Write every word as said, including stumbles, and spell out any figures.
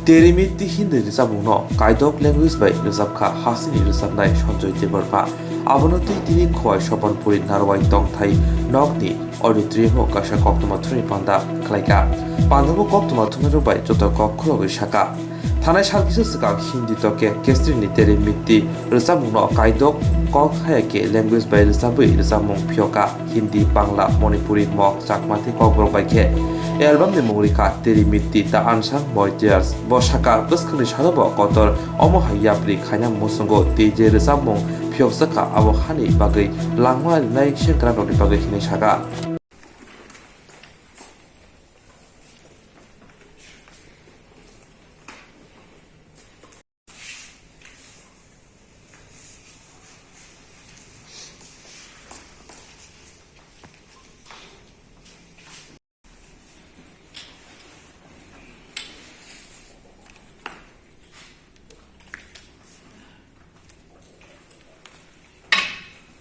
Terimitti Hindi rwchapmungno Kaidok language bai rwchapkha hasini rwchapnai Sanjoy Debbarma. Abono twi tini Khowai Soponpuri Narwai tongthai nokni auditorium-o kaisa koktwma thumni panda khlaikha. Pandao koktwma thumnairok bai joto kok khulogwi sakha. Thanai sal kisa swkang Hindi toke Kestrini Terimitti rwchapmungno Kaidok kok haya khe language bai rwchapwi rwchapmung phiyokha. Hindi, Bangla, Manipuri, Mog, Chakma tei Kokborok bai khe album ni mung rikha Terimitti The Unsung Martyrs. Bo sakha, bwskangni salo bo kotor omo hai yapri khaina muchungo tei je rwchapmung phiyokjakha abo hani bagwi langma rinai sengkrakrokni bagwi hinwi sakha.